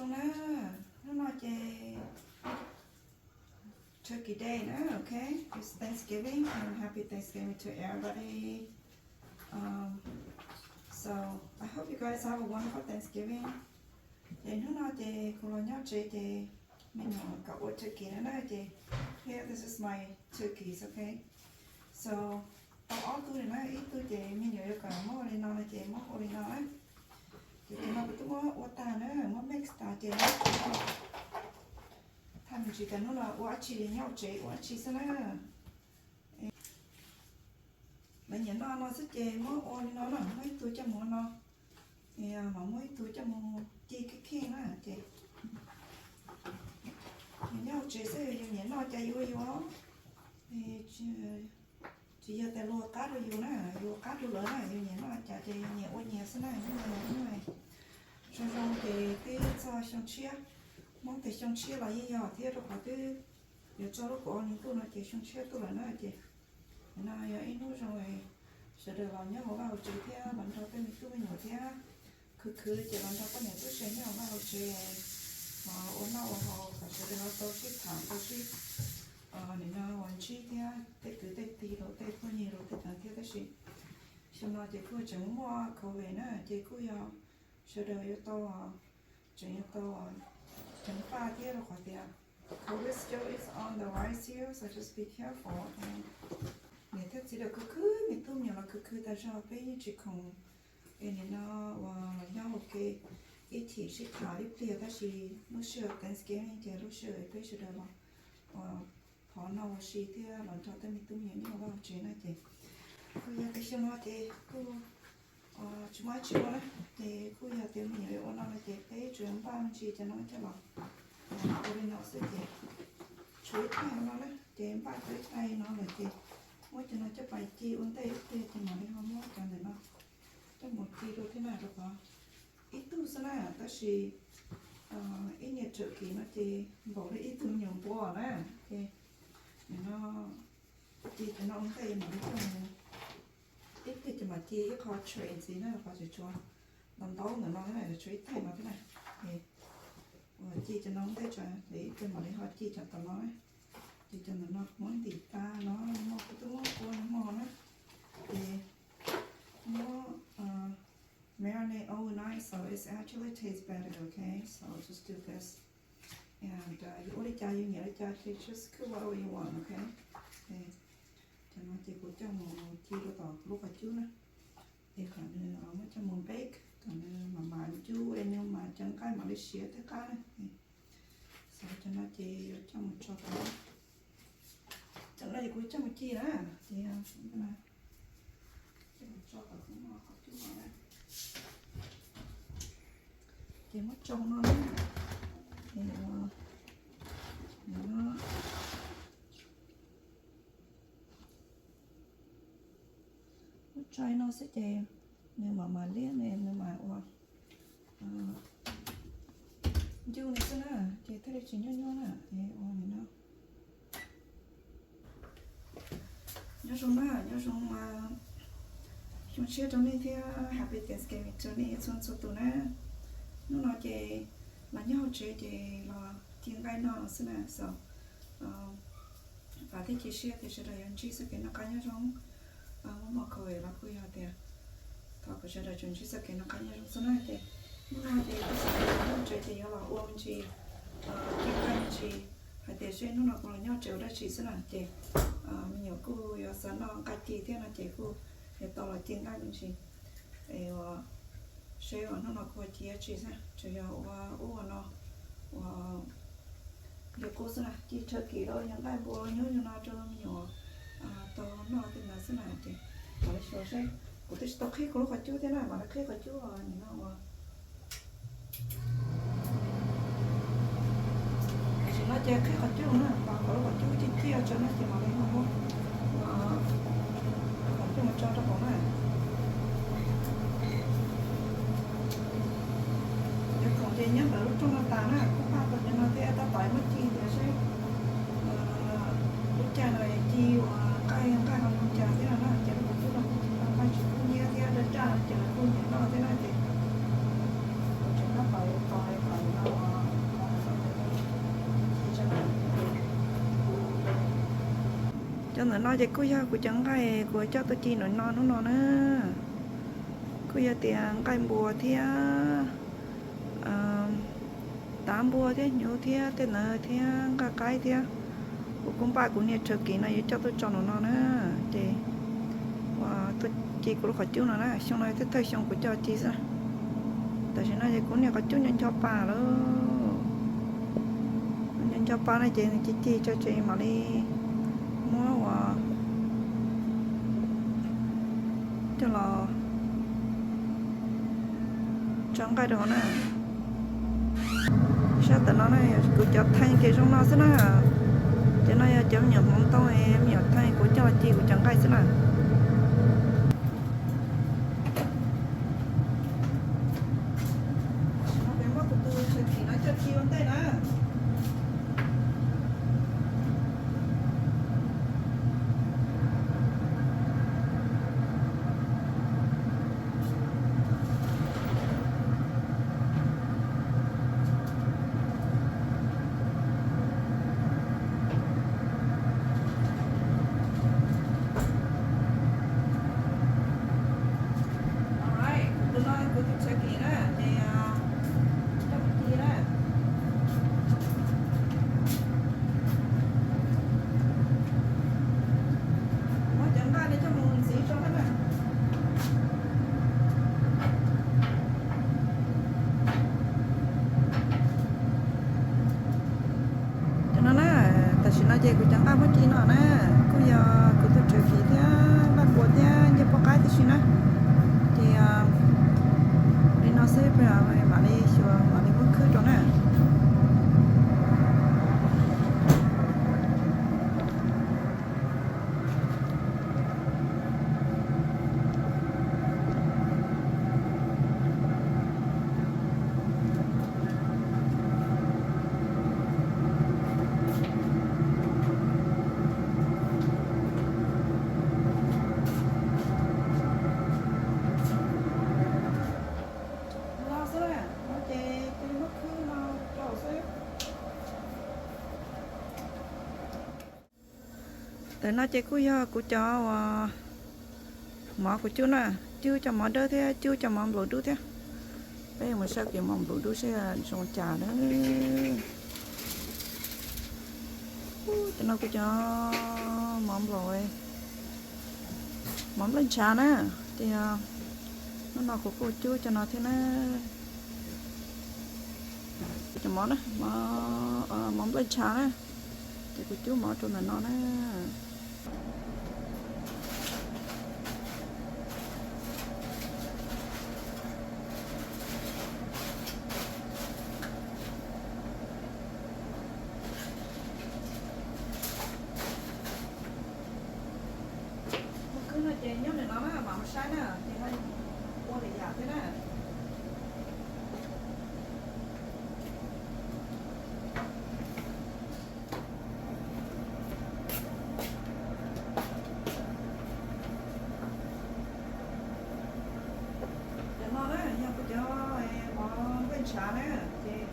Na, hnub no ces Turkey Day na, okay? It's Thanksgiving and happy Thanksgiving to everybody. Um, so I hope you guys have a wonderful Thanksgiving. Ces hnub no ces kuv los nyob tsev ces me nyuam kom ua turkey na na ces here, this is my turkeys, okay? So tau ob tug na, ib tug ces me nyuam yuav kom muab ua li no no ces muab ua li no na. Ces tus no kuv twb muab ua tag na, muab mix tas ces thaij me ntsis tias hnub no ua dab tsi, nyob tsev ua dab tsi xwb na. Lawv nyiam noj no xwb ces muab ua li no na, muab ib tug coj mus no, mam muab ib tug coj mus ci kheej kheej na ces yus nyob hauv tsev xwb yus nyiam noj cas yus ua yus. Tsis yog tias luag qab rau yus na, yus qab rau lawv na, yus nyiam noj cas ces yus nyiam ua nyias xwb na. Hnub no zoo zoo ces twb txog xyoo tshiab, Hmoob tias xyoo tshiab los yeej yog thiab, rau qhov twb yuav txog lub kaum ob hlis ntuj no ces xyoo tshiab tuaj lawm na ces no yog ib hnub zoo sawv daws los nyob hauv vaj hauv tsev thiab los nrog tej me tub me nyuam thiab khwv khwv ces los nrog poj niam tub se nyob hauv vaj hauv tsev los ua noj ua haus kom sawv daws ho tau sib tham tau sib nim no uas ntsib thiab tej kwv tej tij los tej phooj ywg los tej tag thiab. Tab sis xyoo no ces kuj tseem muaj COVID na ces kuj yog sawv daws yuav tau tseem yuav tau ceev faj thiab rau qhov tias COVID still is on the rise here, so just be careful. Niam thiab txiv lawv khwv khwv, me tub me nyuam los khwv khwv tas zog, peb yeej tsis khoom es nim no uas los nyob ua ke ib chim sib tham ib pliag, tab sis lub sij hawm Thanksgiving ces lub sij hawm peb sawv daws los uas phov noj ua si thiab los nrog tej me tub me nyuam nyob hauv vaj hauv tsev na ces kuj yog tias xyoo no ces kuj tsis muaj dab tsi ua na, ces kuj yog tias me nyuam yuav ua no no ces peb tsuas npaj me ntsis cov no coj los ua li no xwb ces tshuav ib thaij no na, ces npaj tau ib thaij no lawm ces muab cov no coj pais ci ua ntej ib pliag ces mam li ho muab cov ntawm no coj mus ci dua thiab na, rau qhov ib tug xwb na, tab sis ib niag turkey no ces npaum li ib tug me nyuam npua na, ces nim no ci cov no ua ntej mam li coj mus, ib pliag ces mam ci ib qho tray ntxiv na, rau qhov tseem tshuav ntau ntau ntawm no thiab na, tshuav ib thaij no thiab na, ces ci cov no ua ntej tso, ces ib pliag mam li ho ci cov tom no na, ces cov ntawm no muab ntim tas no, muab kuv twb muab kua hmo na, ces muab marinate overnight, so it actually tastes better, okay? So just do this. And uh, yus ua li cas yus nyiam li cas, just cook whatever you want, okay? Cov no ces kuv coj mus ci rau tom kuv lub qhov cub na, es kom nws muab coj mus bake, kom nws mam mam ncub es nws mam cov nqaij mam li siav tej qab na. Xav cov no ces yuav coj mus tso tom, cov no ces kuv coj mus ci na, ces coj mus tso tom kuv qhov cub no na. Ces muab tsau no na, ces muab tsau no xwb ces nws mam mam liab ne, nws mam ua ncuj li xwb na, ces thiaj li tsis nyuaj nyuaj na. Ua li no. Nyob zoo na, nyob zoo xyoo tshiab rau nej thiab Happy Thanksgiving rau nej txhua txhua tus na. Hnub no ces los nyob hauv tsev ces los ci nqaij noj xwb na, so vam thiab cia siab tias sawv daws yuav ntsib txoj kev noj qab nyob zoo. Muaj muaj COVID los kuj yog tias thov kom sawv daws tsuas ntsib txoj kev noj qab nyob zoo xwb na. Ces hnub no ces kuv xav tias nyob hauv tsev ces yuav los ua me ntsis, ci nqaij me ntsis, hais tias seb hnub no kuv los nyob tsev ua dab tsi xwb na. Ces me nyuam kuj yuav xav noj nqaij ci thiab no ces kuj yuav tau los ci nqaij me ntsis. Es seb hnub no kuv ci dab tsi xwb, tsuas yog ua ub ua no, ua li qub xwb na, ci turkey los yog nqaij npua los nyob zoo no rau me nyuam tau noj tej ntawd xwb na. Ces mam li xyuas seb, kuv twb tsis tau qhib kuv lub qhov cub thiab na, mam li qhib qhov cub nim no ua Tam sim no ces qhib qhov cub na, kom lub qhov cub ciaj ciaj tso na ces mam li ho muab qhov cub mus tso rau hauv na. Cov khoom ces nyob ntawm lub rooj no tas na, kuv npaj tau cov no thiab tab tom muab ci tias seb lub caij no ci ua nqaij nqaij ho zoo cas thiab no na, ces lub qhov cub no kuj tsis tau nqaij tsis kub hnyiab thiab daj daj no ces lawv kuj nyiam noj thiab na ces kuv tseem tab tom yuav tos kom nws no Ntawm no ces kuj yog kuv cov nqaij kuv coj tuaj ci ntawm no hnub no na. Kuj yog tias nqaij npua thiab, tav npua thiab hnyuv thiab tej ntawd thiab nqaij qaib thiab. Kuv kuj npaj kuv niag turkey no yuav coj tuaj tso ntawm no na. Ces ua tuaj ci kuv lub qhov cub no na, xyoo no thiaj thawj xyoo kuv coj ci xwb. Tam sim no ces kuv niag qhov cub nco nco pa lawm. Nco nco pa no ces nws ci ci tso ces mam li muab ua coj los tso nqaij rau hauv na. Sab tom no na yog kuv cov thee ces zoo no xwb na. Cov no yog cov me nyuam hmoov ntoo, me nyuam thee kuv coj los ci kuv cov nqaij xwb na. Muab tus tus turkey no coj ci ua ntej na. Kuv tus no kuv tus turkey na, ces coj mus ci na. Muab cov nqaij no coj mus ntxiv tso na. Cov no na, tam sim no ces kuv cov nqaij muab ci no na, kuj yog kuv tus turkey thiab nqaij npua thiab ncej puab qaib tib si na. Ces li no xwb, mam li xyuas mam li muab khwb rau na. No xwb na, no ces cia li muab khwb no rau xwb. Ntawm no ces kuj yog kuv cov uas mov kuv cub na, cub cov mov dawb thiab cub cov mov nplaum dub thiab. Peb mus saib kuv cov mov nplaum dub seb zoo cas na. Cov no kuv cov mov nplaum, mov nplej ntshav na, ces hnub no kuv kuj cub cov no thiab na. Kuv cov mov na, mov nplej ntshav na, ces kuv cub mov rau ntawm no na. Mus khwb no ces nyob ntawm no na, mam mus saib na, ces ua lwm yam thiab na. Cov no na yog kuv cov mov nplej ntshav na, ces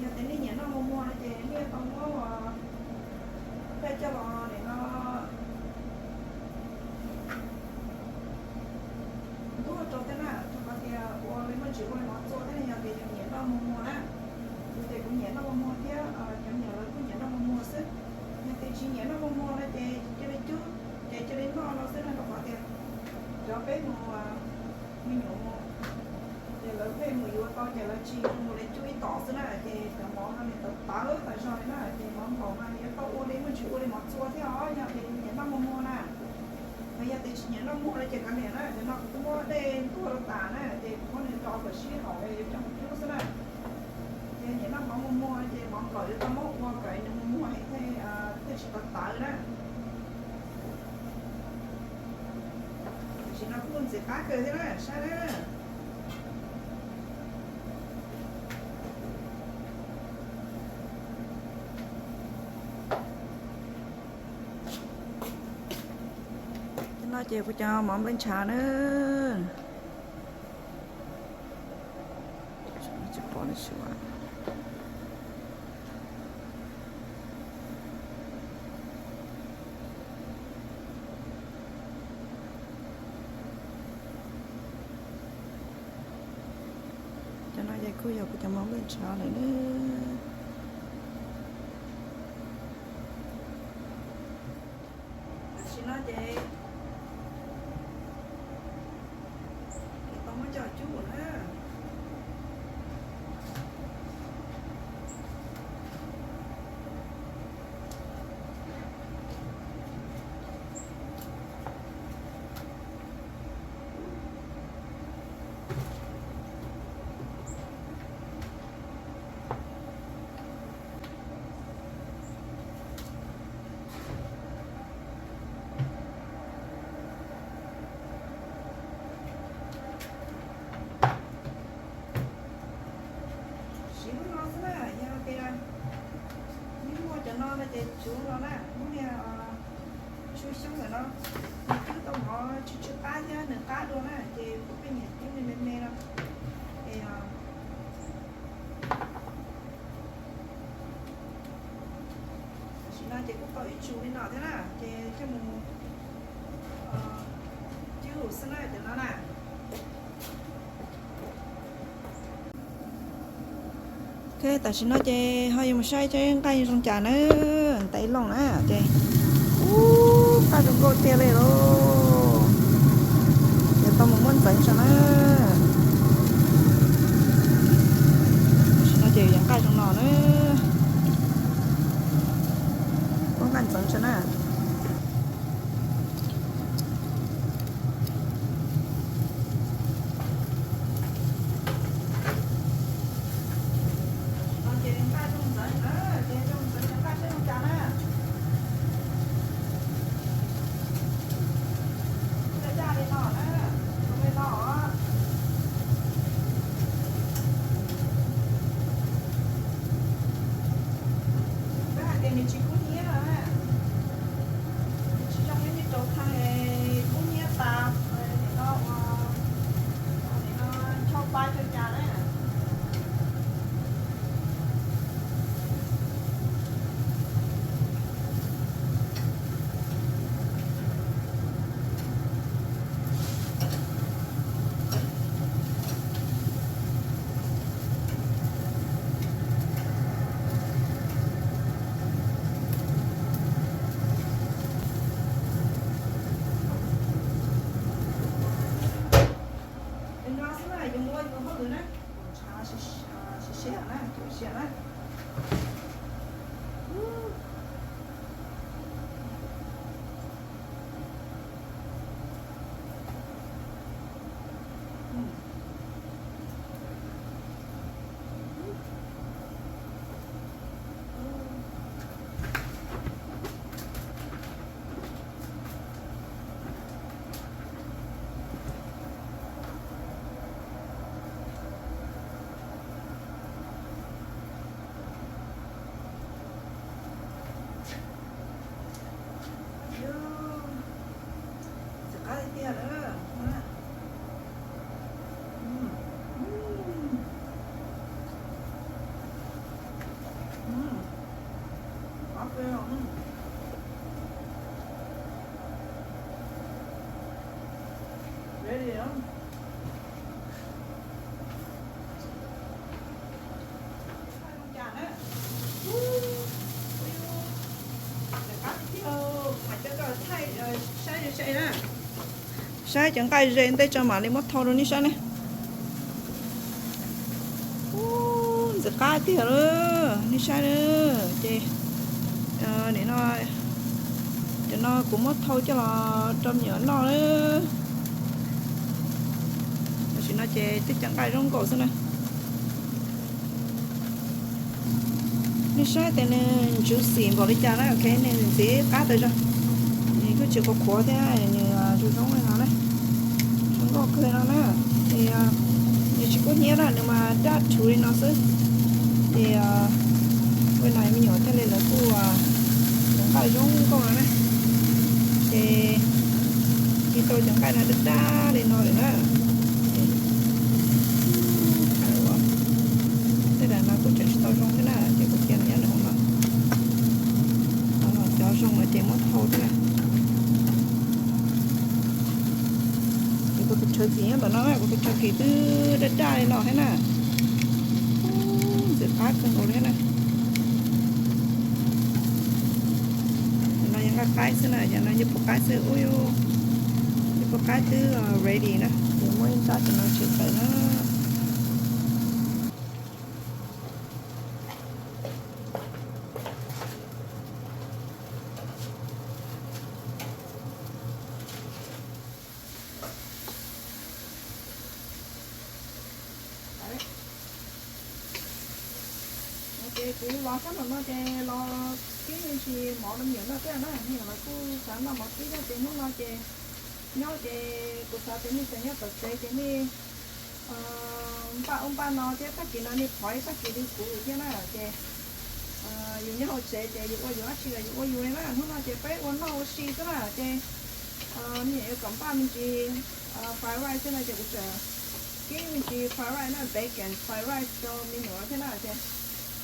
yog tias nej nyiam noj muag muag no ces nej tau muab ua dej coj los nim no ntub rau thiab na, rau qhov tias ua li muaj ntsis ua li mov txua thiab. Yog tias yus nyiam noj muag muag na, kuv ces kuv nyiam noj muag muag thiab cov me nyuam lawv kuj nyiam noj muag muag xwb. Yog tias tsis nyiam noj muag muag no ces cia li cub, ces cia li noj no xwb na, rau qhov tias cov peb mus me nyuam mus ces lawv pheej mus yuav tau ces lawv tsis mus li cub ib tom xwb na, ces cov mov no nws tawv tawv tas zog li na, ces mov nplaum mas yuav tau ua li muaj ntsis ua li mov txua thiab os, yog tias yus nyiam noj muag muag na. Ho yog tias tsis nyiam noj muag no ces kav liam na, cov no kuv twb muab dej ntuag rau tas na, ces kuv muab nws do kom sib haum yuav coj mus cub xwb na. Ces nyiam noj mov muag muag no ces mov nplaum yuav tau muab ua kom nws muag muag heev thiaj tsis tawv tawv na. Tam sim no kuj ntxim qab kawg thiab na, saib na. Cov no ces kuv cov mov nplej ntshav na. Tsis pom li tsis ua. Kuj yog kuv cov mov nplooj ntshav lawm na. Tam sim no ces tau muab coj cub na. Siv lub no xwb na, yog tias muaj cov no no ces siv lub no na, lub niag xyoob xyoob ntawm no, nws cub tau mov tsw tsw qab thiab nws qab dua na, ces kuv pheej nyiam cub me me no. Es tam sim no ces kuj tau ib tsum li no thiab na, ces coj mus cub xwb na cov no na. Tam sim no ces ho yuav mus saib cov nqaij zoo cas na, ntev loo na ces, ub, nqaij zoo nkauj tiag li lauj. Yuav tau mus muab ntxeev tso na. Tam sim no ces yuav nqaij zoo no na, muab nqaij ntxeev tso na. Koj hais tias nws tsis kub hnyiab na, nws tsis zoo ib me rau thaj kub hnyiab tas, nim no ua, nim no chau pais chau cas na. Li no xwb na, yuav mus ua yus hauj lwm na, kuv ntshav siab siab na, kuv siab na. Ntxim qab tiag tiag lawm. Qab tiag. Ready. Saib cov nqaij ze ntej tso mam li muab thau rau nej saib ne. Ub, ntxim qab tiag lawm, nej saib na. Ces nim no cov no kuv muab thau coj los rau me nyuam noj na. Tam sim no ces twb cov nqaij zoo nkauj xwb na. Nej saib tias nws juicy npaum li cas na, ok, nws ntxim qab tas zog. Nws kuj tsis qhuav qhuav thiab, nws zoo zoo li no na. Zoo nkauj kawg no na. Ces nws tsis kub hnyiab na, nws mas daj rhuv li no xwb. Ces ua no me nyuam thiaj li lawv kuj nqaij zoo nkauj no na. Ces ci tau cov nqaij no daj daj li no lawm na. Tej daim no kuj tseem tsis tau zoo thiab na, ces kuv cia nws nyob nws hauv no. Cov zoo no ces muab thau thiab na. Ces kuv tus tshav kis nyob ntawm no na, kuv tus tshav kis twb daj daj li no thiab na. Qab kawg nkaus li na. Cov no yog nqaij qaib xwb na, cov no yog puas qaib xwb. Ub, yog puas qaib twb ready na, ces muab ib nrab cov no tsev tawm na. Ces kuv los sab nraum no ces los kib me ntsis mov rau me nyuam noj thiab na, me nyuam los kuj xav noj mov kib thiab ces hnub no ces nyob ces kuv xav tias nej tseem nyob tom tsev ces nej npaj ub npaj no thiab, tag kis no nej phov ib tag kis li kuv thiab na ces yus nyob hauv tsev ces yus ua yus dab tsi los yus ua yus li na. Hnub no ces peb ua noj ua si xwb na ces me nyuam yuav kom npaj me ntsis fried rice xwb no ces kuv tseem kib me ntsis fried rice na, bacon fried rice rau me nyuam thiab na ces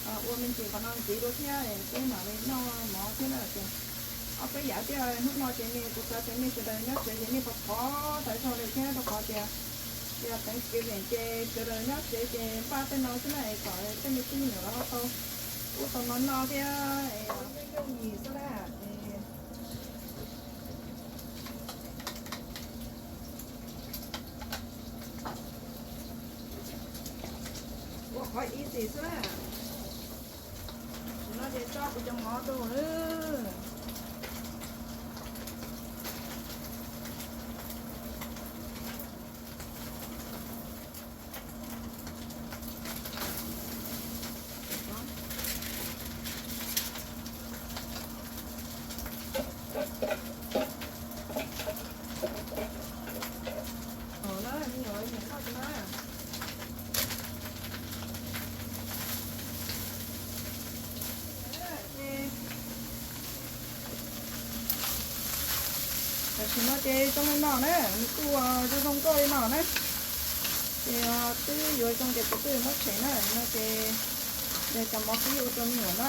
ua me ntsis qhov no ntxiv dua thiab peb mam li noj mov thiab na ces ob peb yam thiab. Hnub no ces nej, kuv xav tias nej sawv daws nyob tsev ces nej pov pov tas zog li thiab rau qhov tias yog Thanksgiving ces sawv daws nyob tsev ces npaj tej no xwb na es kom tej me tub me nyuam los tau ub tau no noj thiab es yooj yim xwb na es ua qhov easy xwb na. Tam sim no ces tso kuv cov mov rau na. Tam sim no ces zoo li no na, nws kuj zoo zoo nkauj li no na. Ces twb yuav zoo ces kuv twb yuav muab tshem na, no ces cov mov kib ua rau me nyuam na.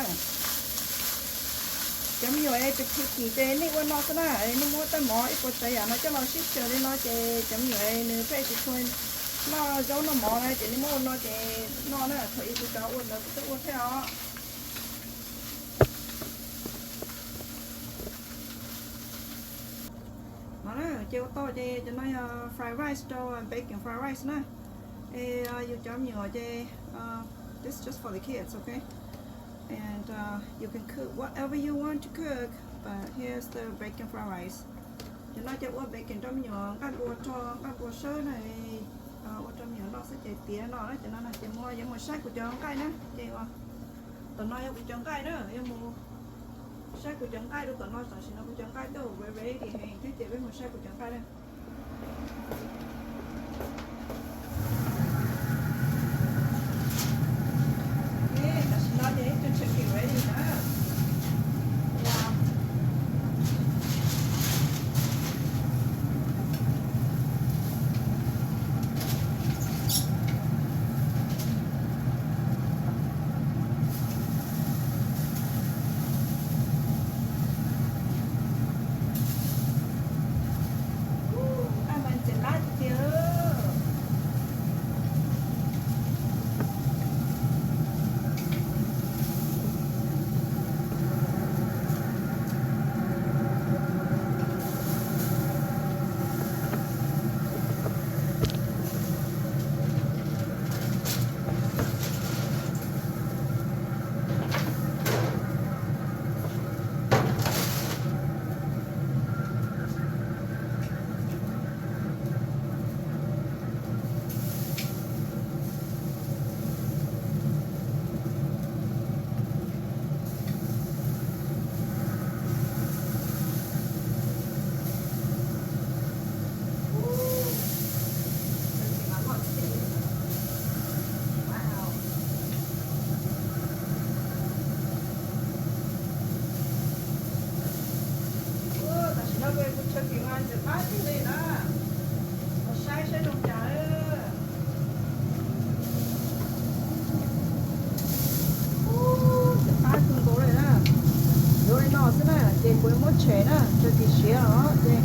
Cov me nyuam es tsis picky ces nej ua no xwb na, nej muab tej mov ib puas tsav yam no coj los sib xyaw li no ces cov me nyuam es nws pheej tsis tshua noj zaub noj mov na ces nej muab ua no ces noj na, thaum ub kuv cov ua ntawd kuv twb ua thiab os. No na, ces ua tau ces cov no yog fried rice rau bacon fried rice na. Es yus cov me nyuam ces this is just for the kids, okay? And you can cook whatever you want to cook, but here's the bacon fried rice. Cov no ces ua bacon rau me nyuam nqaij npua rog, nqaij npua sawb na, ua rau me nyuam noj xwb ces tiav no na. Cov no ces muab, yuav mus saib kuv cov nqaij na, ces tom no yog kuv cov nqaij na, yuav mus saib kuv cov nqaij rau tom no, tam sim no kuv cov nqaij twb ready heev thiab ces peb mus saib kuv cov nqaij na. Tam sim no ces ib tug turkey ready na. Tam sim no kuv tus turkey mas ntxim qab tiag li na. Mus saib saib zoo cas. Ntxim qab kawg nkaus li na. Yuav li no xwb na ces kuv yuav muab tshem na, turkey siav os ces